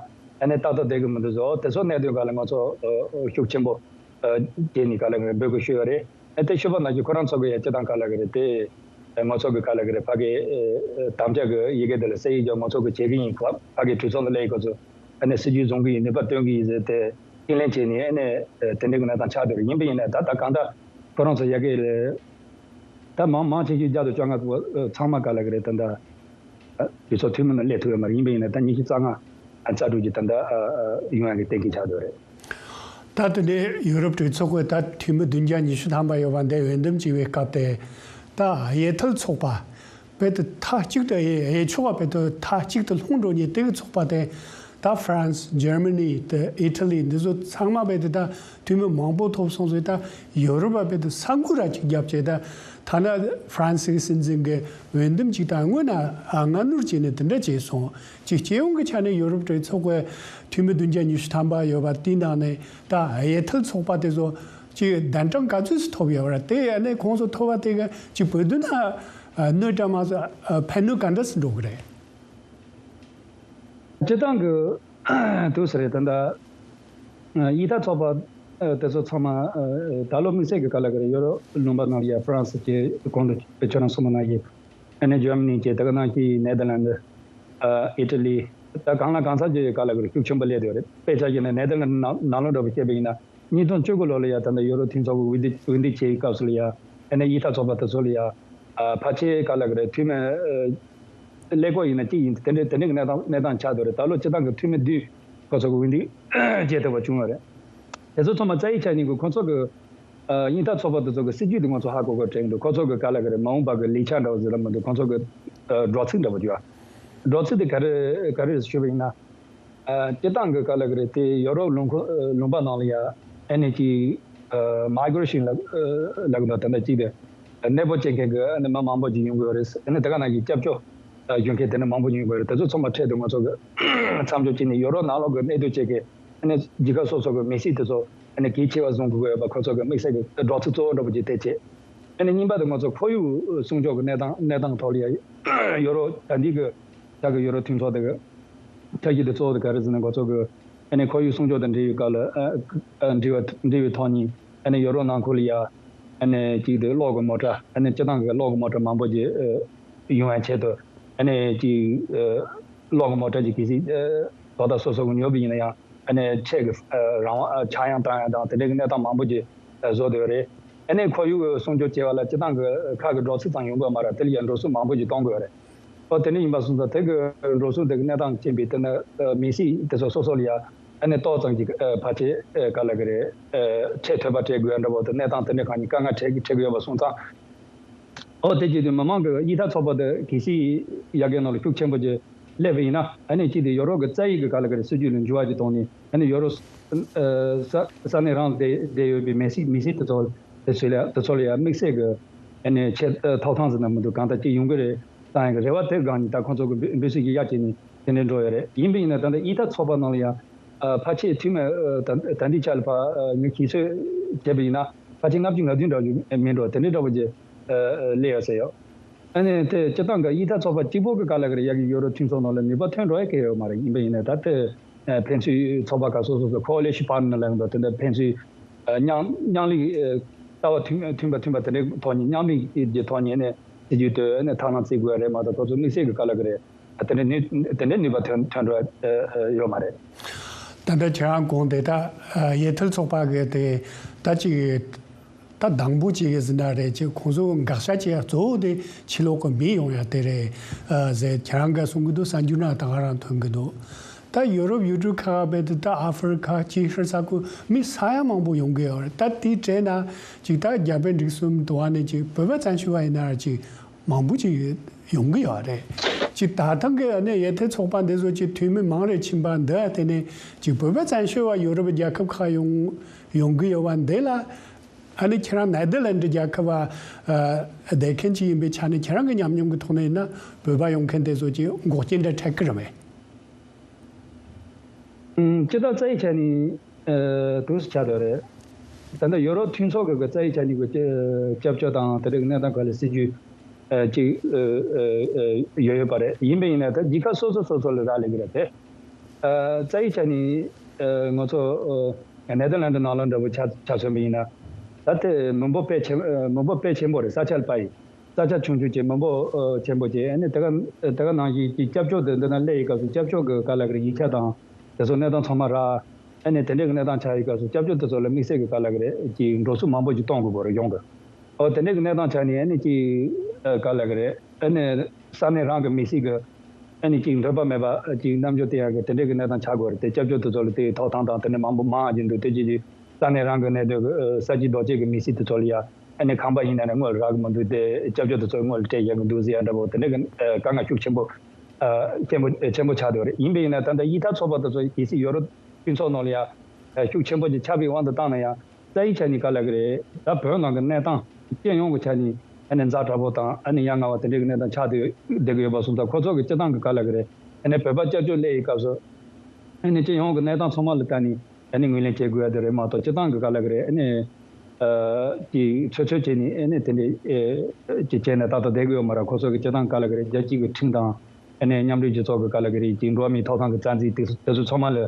ཨ་ནི་ཏག་ཏག་བསྡད་ཀྱི་མི་འདུག་ཟེར། དེ་ཚོ་གནད་དོན་སྒང་ལ་ང་ཚོ་ཨ་ཤུགས་ཆེན་པོ་ཨ་བྱས་ནས་ག་ལ་གི་རེད། འབོད་སྐུལ་ཞུས་ཡོད་རེད། ཨ་དེ་ཞུས་པ་ནང་བཞིན་ཁོ་རང་ཚོ་གི་ཡ་སྤྱི་བཏང་ག་ལ་གི་རེད། དེ་ཨ་ང་ཚོ་གི་ག་ལ་གི་རེད། ཕ་གི་ཨ་དམ་བཅའ་གི་ཡི་གེ་དེ་ལ་ས་ཡིག་རྒྱག་ང་ཚོ་གི་བྱེད་ཀྱི་ཡིན། ཕ་ཕ་གི་གྲོས་ཚོགས་ལ་སླེབས་ཡི་ཁོ་ཚོ་ཨ་ནི་སྲིད་ཇུས་བཟུང་གི་ཡིན། ནུས་པ་བཏོན་གི་ཡིན་ཟེར་ཏེ་ཁས་ལེན་བྱས་ནས། ཨ་ནི་ཨ་དེ་འདྲའི་གི་གནས་སྟངས་ཆགས་བསྡད་རེད། ཡིན་པ་ཡིན་ན་ད་ད་གང་ལྟར་ཁོ་རང་ཚོ་ཡ་གི་ལ་ད་མང་མང་ཆེ་ཤོས་བརྒྱ་དང་བཅོ་ལྔ་ཚང་མ་ག་ལ་གི་རེད། ད་ད་ཨ་གྲོས་ཚོགས་འཐུས་མི་ནང་སླེབས་ཐུབ་ཡོད་མ་རེད། ཡིན་པ་ཡིན་ན་ད་ཉི་ཤུ་རྩ་ལྔ་ཨ་རྩ་དྲུག་ཅིག་ད་ད་ཨ་ཨ་ཡོང་ཡ་གི་གཏན་འཁེལ་ཆགས་བསྡད་རེད། ད་དེ་ནས་ཡུ་རོབ་གྲོས་ཚོགས་ཀྱི་ད་འཐུས་མི་བདུན་བརྒྱ་ཉི་ཤུ་ཐམ་པ་ཡོད་པ་འདི་འོས་འདེམས་བྱས་པའི་སྐབས་དེ། ད་གཡས་ཐལ་ཚོགས་པ་རྦད་དེ་མཐའ་གཅིག་ཏུ་གཡས་གཡས་ཕྱོགས་པ་རྦད་དེ་མཐའ་གཅིག་ཏུ་ལྷུང་འགྲོ་མཁན་དེ་གི་ཚོགས་པ་དེ། ད་ཧྥ་རན་སི། འཇར་མ་ནི། དེ་ཨི་ཊ་ལི། འདི་ཚོ་ཚང་མ་རྦད་དེ་ད་འཐུས་མི་མང་པོ་ཐོབ་སོང་ཟེར། ད་ཡུ་རོབ་པ་རྦད་དེ་ས་འགུལ་ར་གཅིག་བརྒྱབ་བྱས། ད་ཐ་ན་ཧྥ་རན་སི་གི་སྲིད་འཛིན་གྱི་འོས་འདེམས་གཅིག་ད་སྔོན་ན་ཨ་སྔ་སྣུར་བྱས་ནས་དེ་འདྲ་བྱས་སོང་། ཅིག་སྤྱི་ཡོངས་ཀྱི་ཆ་ནས་ཡུ་རོབ་གྲོས་ཚོགས་ཀྱི་འཐུས་མི་བདུན་བརྒྱ་ཉི་ཤུ་ཐམ་པ་ཡོད་པ་དེའི་ནང་ནས་ད་གཡས་ཐལ་ཚོགས་པ་དེ་ཚོ་ཅིག་གདན་གྲངས་ག་ཚོད་ཅིག་ཐོབ་ཡོད་རེད། དེ་ཡ་ནས་ཁོང་ཚོ་ཐོབ་པ་དེ་ག་ཅིག་བོད་དོན་ལ་གནོད་དྲ་མ་ཟ་ཕན་གནོད་ག་འདྲ་ཞིག་འགྲོ་གི་རེད། སྤྱི་བཏང་གི་དུས་སུ་རེད། ད་ལྟ་གཡས་ཐལ་ཚོགས་པ་དེ་ཚོ་ཚང་མ་ད་ལོ་དམིགས་བསལ་གྱི་ག་ལ་གི་རེད། ཡོ་རོབ་ལུང་པ་ནང་ལ་ཡ་ཧྥ་རན་སི་བཅས། གོང་དུ་ཁྱོད་རང་གསུངས་པ་ནང་བཞིན། ཨ་ནི་འཇར་མ་ནི་བཅས། དེ་ག་ནང་བཞིན་ནེ་དར་ལན་ཌི། ཨ་ཨི་ཊ་ལི། ད་གང་ལ་གང་འཚམ་གྱི་ག་ལ་གི་རེད། ཤུགས་ཆེན་པོ་སླེབས་ཡོད་རེད། དཔེ་ཆ་བཞག་ན་ནེ་དར་ལན་ཌི་ནང་ནང་ལོགས་འདྲ་པོ་བཤད་པ་ཡིན་ན། ཉིས་སྟོང་བཅུ་དགུ་ལོ་ལ་ཡ་ད་ལྟ་ཡོ་རོབ་མཐུན་ཚོགས་ཀྱི་འོས་འདེམས་འོས་འདེམས་བྱེད་པའི་སྐབས་སུ་ལ་ཡ། ཨ་ནི་གཡས་ཐལ་ཚོགས་པ་དེ་ཚོ་ལ་ཡ་ཨ་ཕལ་ཆེར་ག་ལ་གི་རེད། འཐུས་མི་ཨ་ཀླད་ཀོར་ཡིན་ན་གཅིག་ཡིན། དེ་འདྲའི་དེ་འདྲའི་གི་གནས་སྟངས་གནས་སྟངས་ཆགས་བསྡད་རེད། ད་ལོ་སྤྱི་བཏང་གི་འཐུས་མི་བདུན་ཁོ་ཚོ་གི་འོས་འདེམས་བྱེད་ཐུབ་པ་བྱུང་ཡོད་རེད། དེ་ཚོ་ཚང་མ་རྩ་བའི་ཆ་ནས་གི་ཁོ་ཚོ་གི་ཨ་གཡས་ཐལ་ཚོགས་པ་དེ་ཚོ་གི་སྲིད་ཇུས་དེ་ང་ཚོ་ཧ་གོ་གི་དྲན་འདུག་ཁོ་ཚོ་གི་ག་ལ་གི་རེད། མ་འོངས་པ་གི་ལས་འཆར་འདྲ་བོ་ཟེར་ལ་མི་འདུག་ཁོ་ཚོ་གི་ཨ་སྒྲོག་ཚིག་འདྲ་བོ་ཅིག་ཡོད། སྒྲོག་ཚིག་དེ་ག་རེ་ག་རེ་ཞུས་པ་ཡིན་ན། ཨ་སྤྱི་བཏང་གི་ག་ལ་གི་རེད། དེ་ཡོ་རོབ་ལུང་ཁོ་ཨ་ལུང་པ་ནང་ལ་ཡ་ཨ་ནི་ཅིག་ཨ་མའི་གི་རེ་ཤན་ལབ་ཨ་ལབ་གི་འདུག་ད་ལྟ་ཅིག་དེ་གནས་སྤོ་བྱེད་མཁན་གི་ཨ་ནི་མི་མང་པོ་ཅིག་ཡོང་གི་ཡོད་རེད། ཨ་ནི་དེ་ག་ནང་བཞིན་སྐྱབས་བཅོལ་ ཨ་གཞོན་སྐྱེས་དེ་འདྲ་མང་པོ་ཡོང་གི་ཡོད་རེད། དེ་ཚོ་ཚང་མ་འཕྲལ་དུ་ང་ཚོ་གི་མཚམས་འཇོག་བྱས་ནས་ཡོ་རོབ་ནང་ལོགས་ཀྱི་གནས་སྡོད་བྱེད་མཁན་ཨ་ནི་རྒྱལ་ཁབ་སོ་སོ་གི་མི་སེར་དེ་ཚོ་ཨ་ནི་གལ་ཆེ་བ་བཟུང་དགོས་པ་ཁོ་ཚོ་གི་དམིགས་བསལ་གྱི་སྒྲོག་ཚུལ་གཙོ་བོ་འདྲ་པོ་ཅིག་དེ་བྱས། ཨ་ནི་གཉིས་པ་དེ་ང་ཚོ་ཁོར་ཡུག་སྲུང་སྐྱོབ་ཀྱི་གནས་སྟངས་གནས་སྟངས་ཐོག་ལ་ཡ་ཡོ་རོབ་ད་ལྟའི་གི་ད་གི་ཡོ་རོབ་མཐུན་ཚོགས་དེ་གི་འཆར་གཞི་དེ་གཙོ་བོ་དེ་ག་རེ་ཟེར་ན་ང་ཚོ་གི་ཨ་ནི་ཁོར་ཡུག་སྲུང་སྐྱོབ་དང་འབྲེལ་བའི་སྐབས་ལ་ཨ་ཨ་འབྲེལ་བ་འབྲེལ་བའི་ཐོག་ནས་ཨ་ནི་ཡོ་རོབ་ནང་ཁུལ་ལ་ཡ་ཨ་ནི་གཅིག་དེ་གློག་གི་མོ་ཊ་ཨ་ནི་སྤྱི་བཏང་གི་གློག་གི་མོ་ཊ་མང་པོ་ཅིག་ཨ་ཡོང་བའི་ཆེད་དུ་ཨ་ནི་གཅིག་ཨ་གློག་གི་མོ་ཊ་ཅིག་གལ་སྲིད་ཨ་ད་ལྟ་སོ་སོ་གི་ཉོས་པ་ཡིན་ན་ཡང་། ཨ་ནི་ཆེད་ཀྱི་ཨ་རང་དབང་ཨ་ཆག་ཡང་བཏང་ཡང་དང་དེ་འདྲའི་གི་གནས་སྟངས་མང་པོ་ཅིག་ཨ་བཟོ་བསྡད་ཡོད་རེད། ཨ་ནི་ཁོར་ཡུག་སྲུང་སྐྱོབ་བྱེད་པ་ལ་སྤྱི་བཏང་གི་ཁག་གི་འགྲོ་སོང་ཙམ་ཡོང་གི་ཡོད་མ་རེད། དེ་ལ་ཡང་འགྲོ་སོང་མང་པོ་ཅིག་གཏོང་དགོས་ཡོད་རེད། ཨོ་དེ་འདྲ་ཡིན་པ་སོང་ཙང་དེ་གི་འགྲོ་སོང་དེ་གི་གནས་སྟངས་རྐྱེན་པས་དེ་ནི་ཨ་མི་སེར་དེ་ཚོ་སོ་སོ་ལ་ཡང་ཨ་ནི་ཏོག་ཙམ་ཅིག་ཨ་ཕལ་ཆེར་ཨ་ག་ལ་གི་རེད། ཨ་འཕྲལ་ཐོལ་པ་སྤྲད་དགོས་ཡ་འདྲ་པོ་དང་གནས་སྟངས་དེ་འདྲ་གང་ཡིན་དཀའ་ངལ་འཕྲད་ཀྱི་འཕྲད་ཀྱི་ཡོད་པ་སོང་ཙང་། ཨོ་དེ་བྱེད་དུས་མི་མང་གི་གཡུལ་ཐབས་ཚོགས་པ་དེ་གལ་སྲིད་ཡ་གའི་ནང་ལ་ཤུགས་ཆེན་པོ་ཅིག་སླེབས་པ་ཡིན་ན་ཨ་ནི་གཅིག་དེ་ཡོ་རོབ་ཀྱི་རྩ་ཡིག་གི་ག་ལ་ག་རེ་སྲིད་ཇུས་ལ་འགྱུར་བ་ཅིག་གཏོང་ནས་ཨ་ནི་ཡོ་རོབ་ས་ས་གནས་རང་ལ་བསྡད་བསྡད་ཡོད་པའི་མི་སེར་མི་སེར་དེ་ཚོ་དེ་ཚོ་ལ་དེ་ཚོ་ལ་ཡང་དམིགས་བསལ་གྱི་ཨ་ནི་ཆེད་ཐོབ་ཐང་ཟེར་ན་མི་འདུག་གང་ལྟར་ཅིག་ཡོང་གི་རེད་བསམ་ཡག་གི་རེ་བ་དེ་སྒང་ནས་ད་ཁོང་ཚོ་གི་འབོད་འབོད་ཚིག་ཅིག་ཡར་བྱས་ནས་དེ་འདྲ་འགྲོ་ཡོད་རེད། ཡིན་པ་ཡིན་ན་ད་ལྟ་གཡུལ་ཐབས་ཚོགས་པ་ནང་ལ་ཡང་ཨ་ཕལ་ཆེར་འཐུས་མི་ཨ་ད་ད་ལྟའི་ཆ་ལ་ཕ་ཨ་ངས་ཤེས་ཚོད་བྱས་པ་ཡིན་ན་ཕལ་ཆེར་ལྔ་བཅུ་ང་བདུན་འདྲ་ཞིག་མིན་འགྲོ་དེ་འདྲའི་འདྲ་པོ་ཅིག་ཨ་ཨ་སླེབས་ཡོད་ཟེར་ཡོད། ཨ་ནི་དེ་སྤྱི་བཏང་གི་གཡུལ་ཐབས་ཚོགས་པ་གཅིག་པོ་གི་ག་ལ་གི་རེད་ཡ་གི་ཡོ་རོབ་མཐུན་ཚོགས་ནང་ལ་ནུས་པ་ཐོན་འགྲོ་ཡ་གི་ཡོད་མ་རེད། ཡིན་པ་ཡིན་ན་ད་དེ་ཨ་ཕན་ཚུན་ཚོགས་པ་ཁག་སོ་སོ་སོ་ཁོ་ལི་ཤི་པར་ནི་ལ་ཡོང་འདུག་དེ་འདྲ་ཕན་ཚུན་ཨ་མཉམ་མཉམ་ལས་ཨ་ལྟ་བ་མཐུན་མཐུན་པ་མཐུན་པ་དེ་འདྲའི་ཐོག་ནས་མཉམ་ལས་ཀྱི་ཐོག་ནས་ནས་སྲིད་ཇུས་དེ་ནས་ཐབས་ལམ་བརྩི་དགོས་རེད་མ་གཏོགས་ཁོ་ཚོ་དམིགས་བསལ་གྱི་ག་ལ་གི་རེད། དེ་འདྲའི་ནུས་དེ་འདྲའི་ནུས་པ་ཐོན་ཐོན་འགྲོ་ཡོད་མ་རེད། ད་ལྟ་ཁྱེད་རང་གོང་དེ་དག་ཡུལ་ཐལ་ཚོགས་པ་གི་དེ་ད་ཅིག་ད་དང་པོ་ཅིག་གི་ཟིན་ན་རེད་ཅིག་ཁོང་ཚོ་དགག་བྱ་བྱེད་ཡ་གཙོ་བོ་དེ་ཕྱི་ལོགས་གི་མི་ཡོང་ཡ་དེ་རེད་ཟེར་ཁྱེད་རང་ག་གསུང་གི་འདུག་གསར་འགྱུར་ནང་ད་ག་རང་ཐོན་གི་འདུག་ད་ཡོ་རོབ་ཡུལ་གྲུ་ཁག་བས་དེ་ད་ཨ་ཧྥེ་རི་ཁ་ཅིག་ཧྲི་ས་ཁུལ་མི་ས་ཡ་མང་པོ་ཡོང་གི་ཡོད་རེད། ད་དེའི་གྲས་ན་ཅིག་ད་རྒྱ་བལ་འབྲུག་གསུམ་དུ་བ་ནས་ཅིག་བོད་པ་བཙན་བྱོལ་བ་ཡིན་ན་ཅིག་མང་པོ་ཅིག་ཡོང་གི་ཡོད་རེད། ཅིག་ད་ཐེངས་ཀྱི་ཨ་ནི་ཡུལ་ཐལ་ཚོགས་པ་འདི་ཚོ་ཅིག་འཐུས་མི་མང་རེ་ཕྱིན་པ་འདི་ཨ་དེ་ནས་ཅིག་བོད་པ་བཙན་བྱོལ་བ་ཡོ་རོབ་རྒྱལ་ཁབ་ཁག་ཡོང་ཡོང་གི་ཡོད་པ་འདི་ལ་ཨ་ནི་ཁྱེད་རང་ནེ་དར་ལན་ཌི་རྒྱལ་ཁབ་བ་ཨ་བསྡད་མཁན་ཅིག་ཡིན་པའི་ཆ་ནས་ཁྱེད་རང་གི་ཉམས་མྱོང་གི་ཐོག་ནས་ཡིན་ན་བོད་པ་ཡོང་མཁན་དེ་ཚོ་ཅིག་འགོག་རྐྱེན་འདྲ་འཕྲད་ཀྱི་རེད་པས། ཨུམ། སྤྱི་ཚོགས་རྩ་ཡི་ཆ་ནས་ཨ་དུས་སུ་ཆགས་འདུག་རེད། ད་ལྟ་ཡོ་རོབ་མཐུན་ཚོགས་ཀྱི་གི་རྩ་ཡི་ཆ་ནས་གི་སྐྱབས་བཅོལ་དང་དེ་འདྲའི་གི་གནས་སྟངས་སྒང་ལ་སྲིད་ཇུས་ཨ་ཅིག་ཨ་ཨ་ཨ་ཡོད་ཡོད་པ་རེད། ཡིན་པ་ཡིན་ན་ད་རྒྱལ་ཁབ་སོ་སོ་སོ་སོ་ལ་རག་ལས་ཀྱི་རེད་དེ། ཨ་རྩ་ཡི་ཆ་ནས་ཨ་ང་ཚོ་ཨ་ནེ་དར་ལན་ཌི་ནང་ལོགས་འདྲ་པོ་ཆ་ཆ་མཚོན་པ་ཡིན་ན་ད་དེ་མི་འབོར་དཔེ་ཆེན་ཨ་མི་འབོར་དཔེ་ཆེན་པོ་རེད། ས་ཆ་ལ་དཔག་ཡིན། ས་ཆ་ཆུང་ཆུང་བྱས་མི་འབོར་ཨ་ཆེན་པོ་བྱས་ཨ་ནི་དེ་ག་དེ་ག་ནང་བཞིན་གྱི་སྐྱབས་བཅོལ་དེ་འདི་ན་སླེབས་ཡི་སྐབས་སུ་སྐྱབས་བཅོལ་གྱི་ག་ལ་གི་རེད་ཡིག་ཆ་དང་དེ་ཚོ་གནས་སྟངས་ཚང་མ་རག་ཨ་ནི་དེ་འདྲའི་གི་གནས་སྟངས་ཆགས་ཡི་སྐབས་སུ་སྐྱབས་བཅོལ་དེ་ཚོ་ལ་དམིགས་བསལ་གྱི་ག་ལ་གི་རེད་ཀྱི་འགྲོ་སོང་མང་པོ་ཞིག་གཏོང་དགོས་པ་རེད་གཞུང་གི་ཨོ་དེ་འདྲའི་གི་གནས་སྟངས་ཆགས་ནས་ཨ་ནི་ཀྱི་ཨ་ག་ལ་གི་རེད་ཨ་ནི་ས་གནས་རང་གི་མི་སེར་གི་ཨ་ནི་ཀྱི་འདོད་པ་མེད་པ་ཀྱི་རྣམ་འགྱུར་སྟོན་ཡག་གི་དེ་འདྲའི་གི་གནས་སྟངས་ཆགས་དགོས་རེད་དེ། སྐྱབས་བཅོལ་དེ་ཚོ་ལ་དེའི་ཐོབ་ཐང་དང་དེ་འདྲ་མང་པོ་མང་ཡག་ཅིག་འདུག་དེ་ཅི་ཅི་ས་གནས་རང་གི་གནས་སྡོད་ཀྱི་ཨ་ས་ཆའི་རྡོ་གཅལ་གྱི་མི་སེར་དེ་ཚོ་ལ་ཡ་ཨ་ནི་ཁང་པ་ཡིན་ན་ནི་དངུལ་རག་གི་མི་འདུག་དེ་སྐྱབས་བཅོལ་དེ་ཚོ་དངུལ་སྤྲད་ཡག་གི་འདུག་ཟེར་ཡ་འདྲ་པོ་དེ་འདྲ་གི་ཨ་དཀའ་ངལ་ཤུགས་ཆེན་པོ་ཨ་ཆེན་པོ་ཆེན་པོ་ཆགས་བསྡད་ཡོད་རེད། ཡིན་པ་ཡིན་ན་ད་ལྟ་གཡུལ་ཐབས་ཚོགས་པ་དེ་ཚོ་གལ་སྲིད་ཡོ་རོབ་སྤྱི་ཚོགས་ནང་ལ་ཡ་ཨ་ཤུགས་ཆེན་པོ་ཅིག་ཆགས་པའི་དབང་དུ་བཏང་ན་ཡང་རྩ་ཡི་ཆ་ནས་ག་ལ་གི་རེད། ད་བོད་ནང་གི་གནས་སྟངས་སྤྱི་ཡོངས་ཀྱི་ཆ་ནས་ཨ་ནི་ཛ་དྲག་པོ་དང་ཨ་ནི་ཡ་ང་བ་དེ་འདྲའི་གི་གནས་སྟངས་ཆགས་བསྡད་བསྡད་ཀྱི་ཡོད་པ་སོང་ཙང་ཁོ་ཚོ་གི་སྤྱི་བཏང་གི་ག་ལ་གི་རེད། ཨ་ནི་བོད་པ་སྐྱབས་བཅོལ་སླེབས་ཡི་སྐབས་སུ་ཨ་ནི་སྤྱི་ཡོངས་ཀྱི་གནས་སྟངས་ཚང་མ་ལ་ལྟ་ནས་ཨ་ནི་ངོས་ལེན་བྱེད་དགོས་ཡ་དེ་རེད་མ་གཏོགས་སྤྱི་བཏང་གི་ག་ལ་གི་རེད། ཨ་ནི་ཨ་ཅིག་ཚོད་ཚོད་བྱས་ནས་ཨ་ནི་དེ་འདྲའི་ཨེ་ཅིག་བྱས་ནས་ཏག་ཏག་བསྡད་ཀྱི་ཡོད་མ་རེད། ཁོ་ཚོ་གི་སྤྱི་བཏང་ག་ལ་གི་རེད། རྒྱལ་སྤྱི་གི་ཁྲིམས་དང་ཨ་ནི་མཉམ་འབྲེལ་རྒྱལ་ཚོགས་ཀྱི་ག་ལ་གི་རེད་ཅིག་འགྲོ་བ་མིའི་ཐོབ་ཐང་གི་རྩ་འཛིན་དེ་ཚོ་དེ་ཚོ་ཚང་མ་ལ་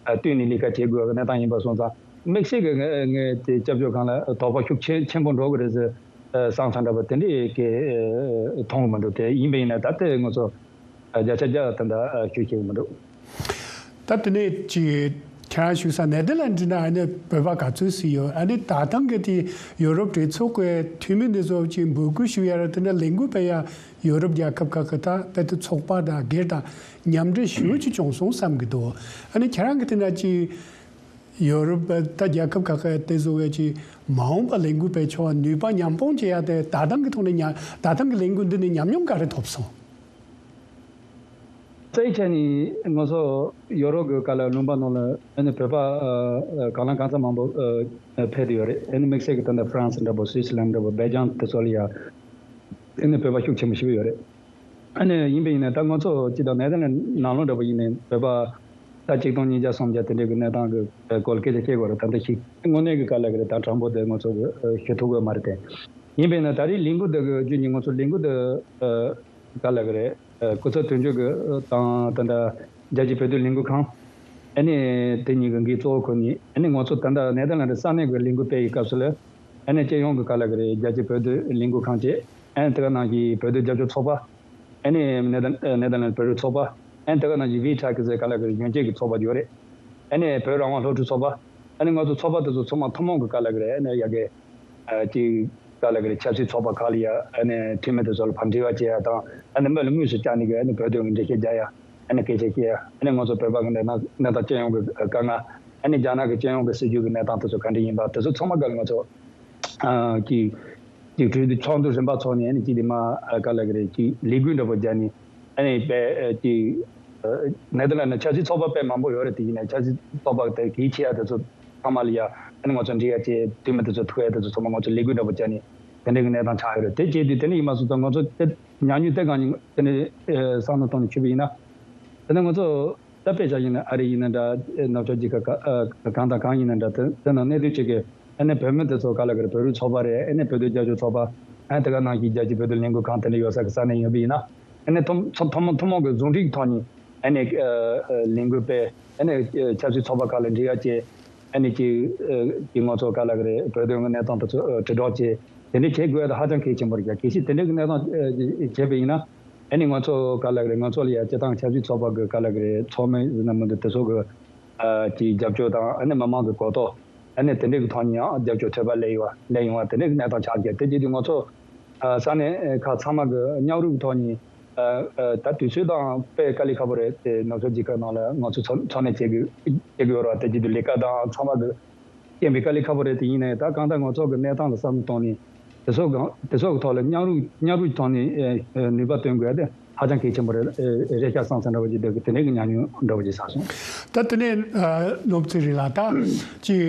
ཨ་བསྟུན་ནས་ལས་ཀ་བྱེད་དགོས་པའི་གནས་སྟངས་ཡིན་པ་སོང་ཙང་དམིགས་བསལ་གྱི་ངས་ངས་དེ་སྐྱབས་བཅོལ་ཁང་ལ་དོགས་པ་ཤུགས་ཆེན་ཆེན་པོ་འགྲོ་གི་རེད་ཟེར་བསམ་ཚང་འདྲ་པོ་དེ་འདྲའི་གི་མཐོང་གི་མི་འདུག་དེ་ཡིན་པ་ཡིན་ན་ད་ལྟའི་ང་ཚོ་བརྒྱ་ཆ་བརྒྱ་ད་ལྟ་ཤུགས་ཆེ་གི་མི་འདུག་ད་དེ་ནས་ཅིག་ཁྱེད་རང་ཞུ་ས་ནེ་དར་ལན་ཌི་ན་ཨ་ནི་བོད་པ་ག་ཚོད་ཞིག་ཡོད། ཨ་ནི་ད་ཐེངས་ཀྱི་དེ་ཡོ་རོབ་གྲོས་ཚོགས་ཀྱི་འཐུས་མི་འདི་ཚོ་ཅིག་འབོད་སྐུལ་ཞུ་ཡ་ར་དེ་འདྲ་ལས་འགུལ་སྤེལ་ཡ་ཡོ་རོབ་རྒྱལ་ཁབ་ཁག་གི་ད་དེ་དུ་ཚོགས་པ་དང་སྒེར་དང་མཉམ་འབྲེལ་ཞུ་ཅིག་བྱུང་སོང་བསམ་གི་འདུག་ཨ་ནི་ཁྱེད་རང་གི་དེ་འདྲ་ཅིག་ཡོ་རོབ་ད་རྒྱལ་ཁབ་ཁག་གི་དེ་བཟོ་བའི་ཅིག་མ་འོངས་པ་ལས་འགུལ་སྤེལ་ཆོག་ནུས་པ་མཉམ་སྤུངས་བྱེད་ཡ་དེ་ད་ཐེངས་ཀྱི་ཐོག་ནས་ཉ་ད་ཐེངས་ཀྱི་ལས་འགུལ་འདི་ནས་ཉམས་མྱོང་ག་རེ་ཐོབ་སོང་། རྩ་ཡི་ཆ་ནས་ང་ཚོ་ཡོ་རོབ་ཀྱི་ག་ལ་ལུང་པ་ནང་ལ་ཨ་ནི་བོད་པ་ཨ་ཨ་གང་ལ་གང་འཚམ་མང་པོ་ཨ་ཕེབས་ཡོད་རེད། ཨ་ནི་དམིགས་བསལ་གྱི་ད་ལྟ་ཧྥ་རན་སི་འདྲ་པོ་སུད་སི་ལན་འདྲ་པོ་སྦེལ་ཇམ་དེ་ཚོ་ལ་ཡ་ཨ་ནི་བོད་པ་ཤུགས་ཆེན་པོ་ཞིག་ཡོད་རེད། ཨ་ནི་ཡིན་པ་ཡིན་ན་ད་ང་ཚོ་སྤྱི་དང་ནེ་ཐར་ལེན་ནང་ལོགས་འདྲ་པོ་ཡིན་ནའི་བོད་པ་ད་ཆིག་སྟོང་ཉིས་བརྒྱ་སུམ་བརྒྱ་དེ་འདྲའི་གི་གནས་སྟངས་གི་སྐོར་སྐད་ཆ་བཤད་དགོས་རེད། ད་ལྟ་ཞིག་དངོས་གནས་གི་ག་ལ་གི་རེད། ད་དྲང་པོ་དེ་ང་ཚོ་གི་ཞུ་ཐུབ་ཀྱི་མ་རེད་དེ། ཡིན་པས་ན་ད་རེས་ལས་འགུལ་འདི་གི་རྒྱུ་ནི་ང་ཚོ་ལས་འགུལ་འདི་ག་ལ་གི་རེད། སྐུ་ཚབ་དོན་གཅོད་གི་དང་ད་ལྟ་རྒྱལ་སྤྱིའི་བོད་དོན་ལས་འགུལ་ཁང་ཨ་ནི་དེ་གཉིས་གི་འགན་གཙོ་བོ་ཁུར་ནས། ཨ་ནི་ང་ཚོ་ད་ལྟ་ནེ་ཐར་ལེན་ཌི་ས་གནས་གི་ལས་འགུལ་སྤེལ་ཡི་སྐབས་སུ་ལ་ཨ་ནི་སྤྱི་ཡོངས་གི་ག་ལ་གི་རེད། རྒྱལ་སྤྱིའི་བོད་དོན་ལས་འགུལ་ཁང་བཅས། ཨ་ནི་དེ་ག་ནང་བཞིན་བོད་དོན་རྒྱབ་སྐྱོར་ཚོགས་པ། ཨ་ནི་ནེ་ཐར་ནེ་ཐར་ལེན་ཌི་བོད་རིགས་ཚོགས་པ། ཨ་ནི་དེ་ག་ནང་བཞིན་ཝི་ཊེག་ཟེར་ག་ལ་གི་རེད། གཞོན་སྐྱེས་ཀྱི་ཚོགས་པ་ཡོད་རེད། ཨ་ནི་བོད་རང་དབང་སློབ་ཕྲུག་ཚོགས་པ། ཨ་ནི་ང་ཚོ་ཚོགས་པ་དེ་ཚོ་ཚང་མ་ཐུན་མོང་གི་ག་ལ་གི་རེད། ཨ་ནི་ཡ་གི་ཨ་ཅིག་ག་ལ་གི་རེད། ཆབ་སྲིད་ཚོགས་པ་ཁག་ལ་ཡ་ཨ་ནི་འཐུས་མི་དེ་ཚོ་ལ་ཕར་འབྲེལ་བ་བྱེད་ཡ་དང་། ཨ་ནི་མི་ལ་དངོས་སུ་བཅར་ནས་གི་ཨ་ནི་བོད་དོན་གི་འགྲེལ་བཤད་རྒྱག་ཡ། ཨ་ནི་སྐད་ཆ་བཤད་ཡ། ཨ་ནི་ང་ཚོ་བོད་པ་གི་གནས་སྟངས་གནས་སྟངས་སྤྱི་ཡོངས་གི་དཀའ་ངལ། ཨ་ནི་རྒྱ་ནག་གི་སྤྱི་ཡོངས་གི་སྲིད་བྱུས་གི་གནས་སྟངས་དེ་ཚོ་ག་འདྲ་ཡིན་པ་དེ་ཚོ་ཚང་མ་ག་ལ་ང་ཚོ་ཨ་ཅིག་ཅིག་གྲོས་བསྡུར་ཚོགས་འདུ་རིམ་པ་ཚོགས་ནས། ཨ་ནི་ཅིག་དེ་མ་ཨ་ག་ལ་གི་རེད། ཅིག་ལས་འགུལ་འདྲ་པོ་བརྒྱབ་ནས། ཨ་ནི་དཔེ་ཨ་ཅིག་ཨ་ནེ་ཐར་ལེན་ཌི་ཆབ་སྲིད་ཚོགས་པ་དཔེ་མང་པོ་ཡོད་རེད། དེ་ཡིན་ནའི་ཆབ་སྲིད་ཚོགས་པ་དེ་གལ་ཆེ་ཡ་དེ་ཚོ་ཚང་མ་ལ་ཡ་ཨ་ནི་ང་ཚོ་འབྲེལ་ཡ་བྱས། འཐུས་མི་དེ་ཚོ་ཐུག་ཡ་དེ་ཚོ་ཚང་མ་ང་ཚོ་ལས་འགུལ་འདྲ་པོ་བརྒྱབ་ནས་དེ་འདྲའི་གི་གནས་སྟངས་ཆགས་ཡོད་རེད། དེ་བྱས་དུས་དེ་འདྲ་ཡིན་མ་སོང་ཙང་ང་ཚོ་དེ་ཉམས་མྱོང་དེ་གང་ཡིན་དེ་འདྲ་ཨ་བསམ་བློ་བཏང་ནས་ཞུས་པ་ཡིན་ན། དེ་ནས་ང་ཚོ་ད་དཔེ་ཆ་ཡིན་ན་ཨ་རི་ཡིན་ན་འདྲ། ནུབ་ཕྱོགས་རྒྱལ་ཁབ་ག་ཨ་གང་དང་གང་ཡིན་ན་འདྲ། དེ་དེ་ནང་གནས་སྡོད་བྱེད་མཁན་ཨ་ནི་བོད་མི་དེ་ཚོ་ག་ལ་གི་རེད། བོད་རིགས་ཚོགས་པ་རེད། ཨ་ནི་བོད་དོན་རྒྱབ་སྐྱོར་ཚོགས་པ། ཨ་ནི་དེ་ག་ནང་བཞིན་རྒྱལ་སྤྱིའི་བོད་དོན་ལས་འགུལ་ཁང་དེ་འདྲ་ཡོད་ས་གི་ས་གནས་ཡིན་པ་ཡིན་ན། ཨ་ནི་ཐུན་ཐུན་ཐུན་མོང་ཐུན་མོང་གི་བཟོ་སྒྲིག་ཐོག་ནས་ཨ་ནི་ཨ་ཨ་ལས་འགུལ་སྤེལ། ཨ་ནི་ཨ་ཆབ་སྲིད་ཚོགས་པ་ཁག་ལ་འབྲེལ་ཡ་བྱས། ཨ་ནི་ཅིག་ཨ་ཅིག་ང་ཚོ་ག་ལ་གི་རེད། བོད་དོན་གི་གནས་སྟངས་དེ་ཚོ་ཨ་དྲིལ་སྒྲོག་བྱས། དེ་འདྲ་བྱེད་དགོས་ཡ་དེ་ཧ་ཅང་གལ་ཆེན་པོ་རེད་ཀྱང་། གལ་སྲིད་དེ་འདྲ་གི་གནས་སྟངས་ཨ་བྱས་པ་ཡིན་ན། ཨ་ནི་ང་ཚོ་ག་ལ་གི་རེད། ང་ཚོ་ལ་ཡ་སྤྱི་བཏང་ཆབ་སྲིད་ཚོགས་པ་གི་ག་ལ་གི་རེད། ཚོགས་མི་ཟེར་ན་མི་འདུག་དེ་ཚོ་གི་ཨ་ཅིག་རྒྱབ་སྐྱོར་དང་། ཨ་ནི་མི་མང་གི་གོ་རྟོགས། ཨ་ནི་དེ་འདྲ་གི་ཐོག་ནས་ཡང་རྒྱབ་སྐྱོར་ཐོལ་པ་སླེབས་ཡོང་བ། སླེབས་ཡོང་བ་དེ་འདྲ་གི་གནས་སྟངས་ཆགས་ཀྱི། དེ་བྱེད་དུས་ང་ཚོ་ཨ་ས་གནས་ཁག་ཚང་མ་གི་མཉམ་རུབ་ཐོག་ནས་ཨ་ཨ་ད་དུས་ཚོད་དང་དཔེ་དཀའ་ལས་ཁག་པོ་རེད་དེ། ནུབ་ཕྱོགས་རྒྱལ་ཁབ་ནང་ལ་ང་ཚོ་འཚོ་འཚོ་གནས་བྱེད་དགོས་བྱེད་དགོས་ཡོད་རེད་བ། དེ་བྱེད་དུས་ལས་ཀ་དང་ཚང་མ་གི་རྐྱེན་པས་དཀའ་ལས་ཁག་པོ་རེད་དེ། ཡིན་ནའི་ད་གང་ལྟར་ང་ཚོ་གི་གནས་སྟངས་ལ་བསམ་བློ་གཏོང་ནས། དེ་ཚོ་གང་དེ་ཚོ་གི་ཐོག་ལ་མཉམ་རུབ་མཉམ་རུབ་ཐོག་ནས་ཨེ་ཨེ་ནུས་པ་བཏོན་དགོས་ཡ་དེ་ཧ་ཅང་གལ་ཆེན་པོ་རེད། ཨེ་རེད་ཤག་བསམ་བསམ་འདྲ་བོ་ཅིག་འདུག་གི། དེ་འདྲའི་གི་ཉམས་མྱོང་འདྲ་བོ་ཅིག་བསགས་སོང་། ད་དེ་ནས་ཨ་ནོར་བུ་ཚེ་རིང་ལགས། ད་ཅིག་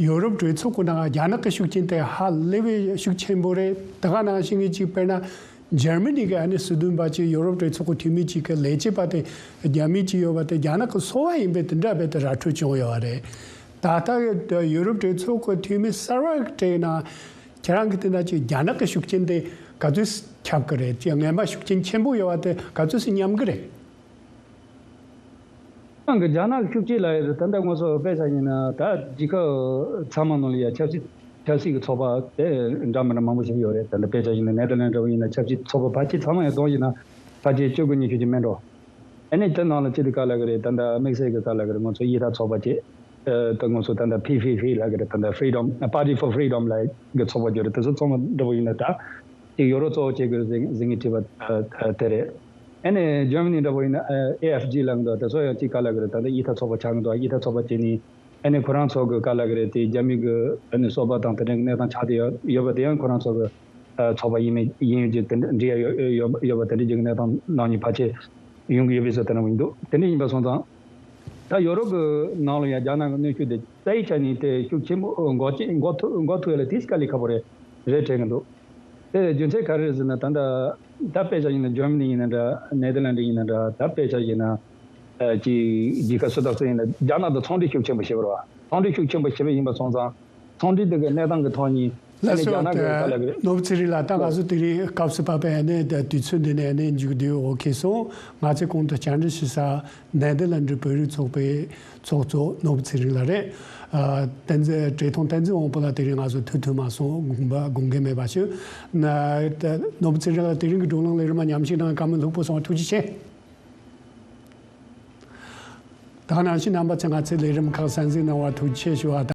ཡོ་རོབ་གྲོས་ཚོགས་ཀྱི་ནང་རྒྱ་ནག་གི་ཤུགས་རྐྱེན་དེ་ཧ་ལས་པའི་ཤུགས་ཆེན་པོ་རེད། དེ་ག་ནང་བཞིན་གྱི་ཅིག་དཔེར་ན། འཇར་མ་ནི་གི་ཨ་ནི་སྲིད་དོན་པ་ཅིག་ཡོ་རོབ་གྲོས་ཚོགས་ཀྱི་འཐུས་མི་ཅིག་གི་ལས་བྱེད་པ་དེ་རྒྱ་མི་ཅིག་ཡོད་པ་དེ་རྒྱ་ནག་གི་སོ་པ་ཡིན་པའི་དེ་འདྲ་བས་དེ་ར་འཕྲོད་བྱུང་ཡོད་པ་རེད། ད་ལྟ་ཡོད་ཡོ་རོབ་གྲོས་ཚོགས་ཀྱི་འཐུས་མི་གསར་པ་གྲས་ནང་ཁྱེད་རང་གི་དེ་འདྲ་ཅིག་རྒྱ་ནག་གི་ཤུགས་རྐྱེན་དེ་ག་ཚོད་ཁྱབ་ཀྱི་རེད། ཅིག་ངན་པ་ཤུགས་རྐྱེན་ཆེན་པོ་ཡོད་པ་དེ་ག་ཚོད་སྙམ་གྱི་རེད། ནང་གི་རྒྱ་ནག་གི་ཤུགས་རྐྱེན་ལབ་ཡ་དེ་ད་ལྟ་ང་ཚོ་དཔེ་ཆ་ཡིན་ན་ད་རྒྱལ་ཁབ་ཚང་མ་ནང་ལ་ཡ་ཆབ་སྲིད་ཆབ་སྲིད་ཀྱི་ཚོགས་པ་དེ་འདྲ་མི་འདྲ་མང་པོ་ཞིག་ཡོད་རེད། ད་ལྟ་དཔེ་ཆ་ཡིན་ན་ནེ་ཐར་ལེན་ཌི་འདྲ་བོ་ཡིན་ན་ཆབ་སྲིད་ཚོགས་པ་ཕལ་ཆེར་ཚང་མ་ཡང་གཏོང་ཡིན་ན་ཕལ་ཆེར་བཅུ་དགུ་ཉི་ཤུ་ཅིག་མིན་འགྲོ། ཨ་ནི་དེ་ནང་ལ་ཅི་སྟེ་ག་ལབ་ཀྱི་རེད། ད་ལྟ་དམིགས་བསལ་གྱི་ག་ལབ་ཀྱི་རེད། ང་ཚོ་གཡུལ་དར་ཚོགས་པ་བཅས་ཨ་ད་ང་ཚོ་ད་ལྟ་ཕི་ཕི་ཕི་ལབ་ཀྱི་རེད། ད་ལྟ་Freedom Party for Freedom ལབ་ཀྱི་ཚོགས་པ་ཡོད་རེད། དེ་ཚོ་ཚང་མ་འདྲ་བོ་ཡིན་ན་ད་ཅིག་ཡོ་རོབ་གཙོ་བོ་བྱེད་ཀྱི་རེད་ཟེར་ཟེར་མཁན་བྲིས་པ་ཨ་ཨ་དེ་རེད། ཨ་ནི་ཇར་མ་ནི་འདྲ་བོ་ཡིན་ན་ཨ་ཨེ་ཨེཕ་ཇི་ལབ་ཀྱི་འདུག་དེ་ཚོ་ཡང་ཅིག་ག་ལབ་ཀྱི་རེད། ད་ལྟ་གཡུལ་དར་ཚོགས་པ་ཆགས་ཀྱི་འདུག་གཡུལ་དར་ཚོགས་པ་བྱས་ནས། ཨ་ནི་ཁོ་རང་ཚོ་གི་ག་ལབ་ཀྱི་རེད། དེ་རྒྱ་མི་གི་ཨ་ནི་སོ་པ་དང་དེ་འདྲའི་གནས་སྟངས་ཆགས་བསྡད་ཡོད་ཡོད་པ་དེ་ཡང་ཁོ་རང་ཚོ་གི་ཨ་ཚོགས་པ་ཡིན་མིན་ཡིན་ཡོད་ཀྱི་དེ་འདྲ་འདྲི་ཡ་ཡོད་ཡོད་ཡོད་པ་དེ་འདྲ་ཅིག་གི་གནས་སྟངས་ནང་ནས་ཕལ་ཆེར་ཡོང་གི་ཡོད་པའི་བཟོ་དེ་འདྲ་ཡིན་འདུག་དེ་འདྲ་ཡིན་པ་སོང་ཙང་ད་ཡོ་རོབ་གི་ནང་ལ་ཡང་རྒྱ་ནག་གི་གནོན་ཤུགས་དེ་རྩ་བའི་ཆ་ནས་དེ་ཤུགས་ཆེན་པོ་འགོག་ཆེ་འགོག་ཐུབ་འགོག་ཐུབ་ཡ་ལ་དེ་དཀའ་ལས་ཁག་པོ་རེད་རེད་དྲན་གྱི་འདུག་དེ་རྒྱུ་མཚན་ག་རེ་རེད་ཟེར་ན། ད་ལྟ་ད་དཔེ་ཆ་ཡིན་ན་ཇར་མ་ནི་ཡིན་ན་འདྲ། ནེ་ཐར་ལེན་ཌི་ཡིན་ན་འདྲ། ད་དཔེ་ཆ་ཡིན་ན་ཨ་ཅིག་རྒྱལ་ཁབ་སུ་དང་སུ་ཡིན་ན་རྒྱ་ནག་དང་ཚོང་འབྲེལ་ཤུགས་ཆེན་པོ་བྱེད་པ་རེད་བ། ཚོང་འབྲེལ་ཤུགས་ཆེན་པོ་བྱེད་པ་ཡིན་པ་སོང་ཙང་ཚོང་འབྲེལ་དེ་གི་གནས་སྟངས་ཀྱི་ཐོག་ནས་ཨ་ལགས་ནི་སོ། རྒྱ་ནག་གི་ག་ལ་གི་རེད། ནོར་བུ་ཚེ་རིང་ལགས། ད་ང་ཚོ་དེ་རིང་སྐབས་སུ་བབས་པའི་ཨ་ནི་དུས་ཚོད་འདི་ནས་ཨ་ནི་མཇུག་བསྡུ་ཡོད། ཨོ་ཁེ་སོང་། ང་ཚོས་གོང་དུ་བཅར་འདྲི་ཞུ་ས་ནེ་ཐར་ལེན་ཌི་བོད་རིགས་ཚོགས་པའི་ཚོགས་གཙོ་ནོར་བུ་ཚེ་རིང་ལགས་རེད། ཨ་བསྟན་འཛིན་བཀྲས་མཐོང་བསྟན་འཛིན་དབང་པོ་ལགས་དེ་རིང་ང་ཚོ་ཐུག་ཐུབ་མ་སོང་། དགོངས་པ་དགོངས་འགལ་མེད་པ་ཞུ། ན་ད་ནོར་བུ་ཚེ་རིང་ལགས་དེ་རིང་གི་བགྲོ་གླེང་ལས་རིམ་མ་ཉམས་ཞིབ་གནང་བཀའ་མོལ་ལྷུག་པོ་སོང་བ་ཐུགས་རྗེ་ཆེ། ད་ག་ནང་བཞིན་རྣམ་པ་ཚོས་ང་ཚོའི་ལས་རིམ་ཁག་གསན་གཟིགས་གནང་བར་ཐུགས་རྗེ་ཆེ་ཞུ་བ་དང་།